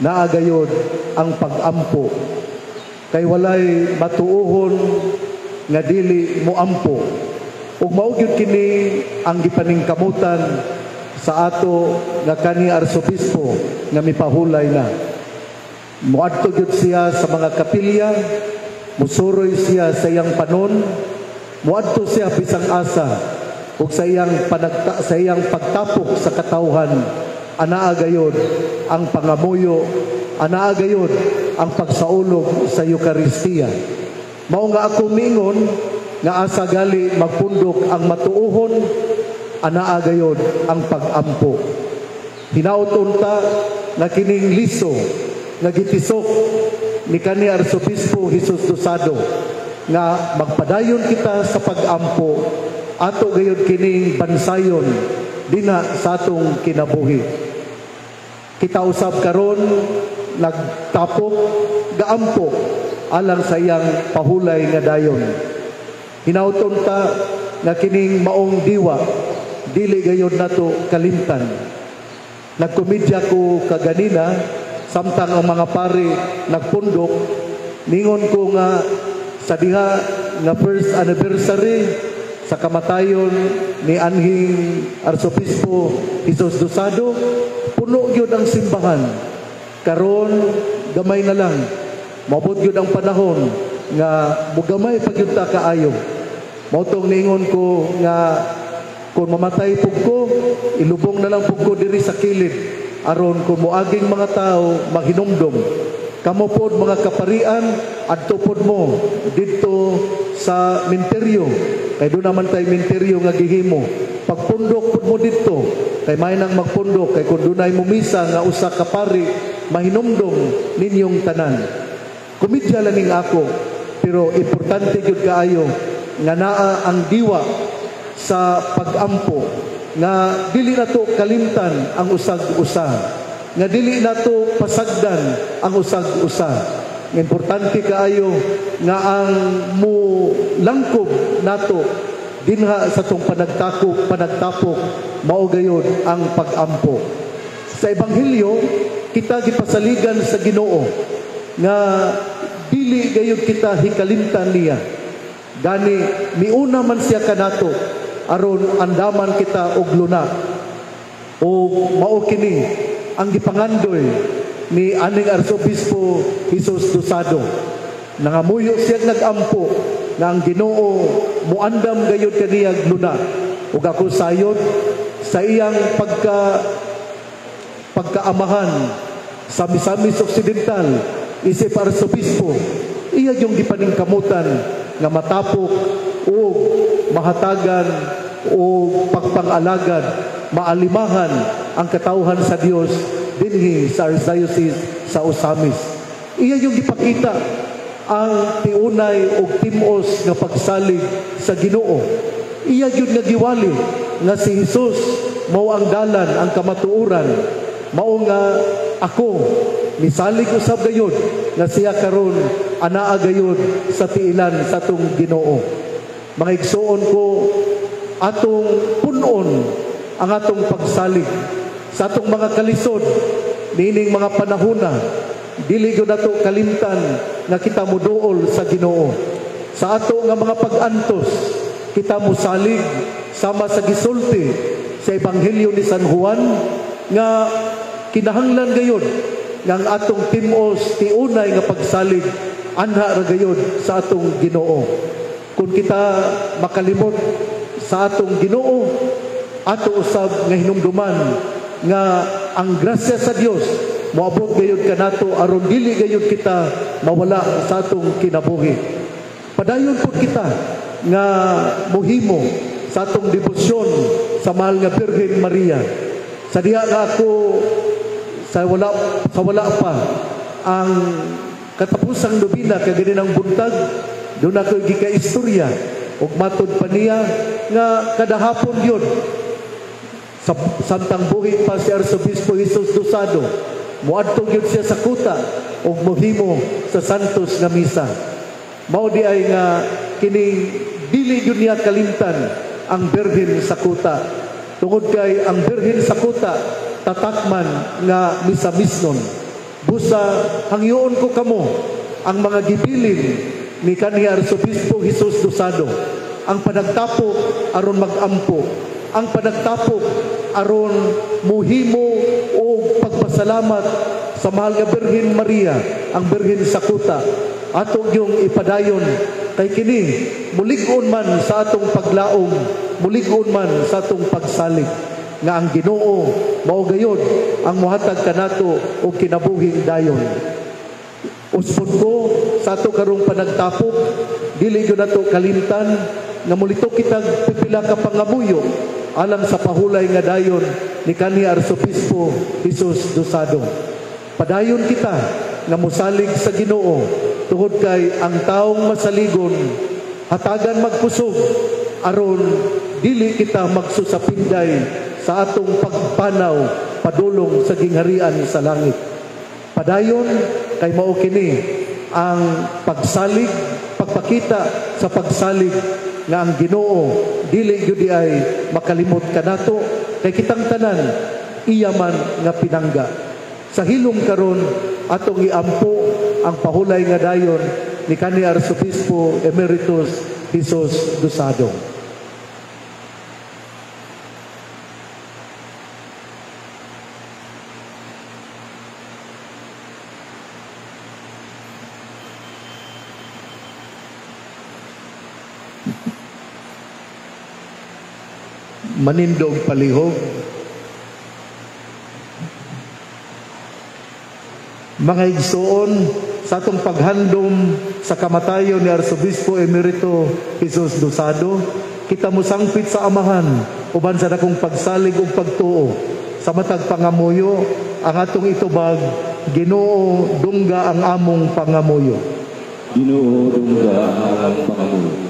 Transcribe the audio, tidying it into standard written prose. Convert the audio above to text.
Naa gayod ang pag-ampo. Kay walay matuohon nga dili moampo. Ug mao gyud kini ang gipaningkamutan sa ato nga kani arsobispo nga mipahulay na. Muadto gyud siya sa mga kapilya, musuroy siya sa iyang panon, muadto siya bisang asa ug sa iyang pagtapok sa katawhan, anaa gayod ang pangamuyo, anaa gayod ang pagsaulog sa Eukaristiya. Mao nga ako miingon nga asa gali magpundok ang matuohon, anaa gayod ang pag-ampo. Hinaot unta nga kining liso nga gitisok ni kani Arsobispo Jesus Dosado nga magpadayon kita sa pag-ampo, ato gayod kining bansayon dinha sa atong kinabuhi. Kita usab karon nagtapok, gaampo alang sa iyang pahulay nga dayon. Hinaot unta nga kining maong diwa dili gayod nato kalimtan. Nagkomedya ko kaganina samtang ang mga pari nagpundok, ningon ko nga sa diha nga first anniversary sa kamatayon ni anhing Arsobispo Jesus Dosado, puno gyud ang simbahan. Karon gamay na lang. Moabot gyud ang panahon nga mugamay pa gyud ta kaayo. Mao tong niingon ko nga kung mamatay pug ko, ilubong na lang pug ko diri sa kilid aron kung moaging mga tao mahinumdom. Kamo pod mga kaparian, adto pod mo didto sa minteryo. Kay duna man tay minteryo nga gihimo. Pagpundok pod mo didto, kay may nang magpundok, kay kung dunay mumisa nga usa ka pari, mahinumdom ninyong tanan. Komedya lang ning ako, pero importante gyud kaayo nga naa ang diwa sa pag-ampo, nga dili nato kalimtan ang usag-usa, nga dili nato pasagdan ang usag-usa. Nga importante kaayo nga ang mu langkob nato dinha sa tong panagtakop, panagtapok, mao gayod ang pag-ampo. Sa Ebanghelyo, kita gipasaligan sa Ginoo nga dili gayud kita hikalimtan niya. Gani miuna man siya kanato aron andaman kita og luna. O mao kini ang gipangandoy ni aning Arsobispo Jesus Dosado. Nangamuyo siya, nagampo nga ang Ginoo muandam gayud kaniyag luna. Ug ako sayod sa iyang pagkaamahan sa Misamis Occidental isip arsobispo, iya yung gipaningkamutan nga matapok o mahatagan o pagpang-alagad, maalimahan ang katawhan sa Dios dinhi sa Archdiocese sa Ozamiz. Iya yung gipakita ang tiunay og timos nga pagsalig sa Ginoo. Iya gyud nga giwali nga si Jesus mao ang dalan, ang kamatuoran. Mao nga ako misalig usab gayud nga siya karon anaa gayud sa tiilan sa atong Ginoo. Mga igsuon ko, atong punon ang atong pagsalig sa atong mga kalisod niining mga panahona. Dili gyud nato kalimtan nga kita moduol sa Ginoo. Sa ato nga mga pag-antos, kita mosalig sama sa gisulti sa Ebanghelyo ni San Juan nga kinahanglan gayud nga ang atong timos tiunay nga pagsalig anha ra gayud sa atong Ginoo. Kung kita makalimot sa atong Ginoo, ato usab nga hinumduman nga ang grasya sa Dios moabot gayud kanato aron dili gayud kita mawala sa atong kinabuhi. Padayon pud kita nga mohimo sa atong debosyon sa mahal nga Birhen Maria. Sa diha nga ako sa wala pa ang katapusang nobena kaganinang buntag, duna ako gikaistorya ug matud pa niya nga kada hapon yun sa samtang buhi pa si Arsobispo Jesus Dosado, muadto gyud siya sa kuta ug mohimo sa Santos nga misa. Mao di ay nga kining dili gyud niya kalimtan ang Birhen sa kuta, tungod kay ang Birhen sa kuta tatakman nga misa misnon. Busa hangyoon ko kamo ang mga gibilin ni kanhi Arsobispo Jesus Dosado, ang panagtapok aron magampo, ang panagtapok aron muhimo og pagpasalamat sa mahal nga Birhen Maria, ang Birhen sa Kuta. Ato yung ipadayon kay kini mulig-on man sa atong paglaom, mulig-on man sa atong pagsalig nga ang Ginoo mao gayod ang mohatag kanato og kinabuhing dayon. Uspon ko sa ato karong panagtapok, dili gyud nato kalimtan nga molito kitag pipila ka pangamuyo alang sa pahulay nga dayon ni kanhi Arsobispo Jesus Dosado. Padayon kita nga mosalig sa Ginoo tungod kay ang taong masaligon hatagan magkusog aron dili kita magsusapinday sa atong pagpanaw padulong sa gingharian sa langit. Padayon kay mao kini ang pagsalig, pagpakita sa pagsalig nga ang Ginoo dili gyud ay makalimot kanato kay kitang tanan iya man nga pinangga. Sa hilom karon atong iampo ang pahulay nga dayon ni kanhi Arsobispo Emeritus Jesus Dosado. Manindog palihog. Mga igsoon, sa atong paghandom sa kamatayon ni Arsobispo Emerito Jesus Dosado, kita mosangpit sa Amahan uban sa dakong pagsalig ug pagtuo. Sa matag pangamuyo, ang atong itubag, Ginoo, dungga ang among pangamuyo. Ginoo, dungga ang among pangamuyo.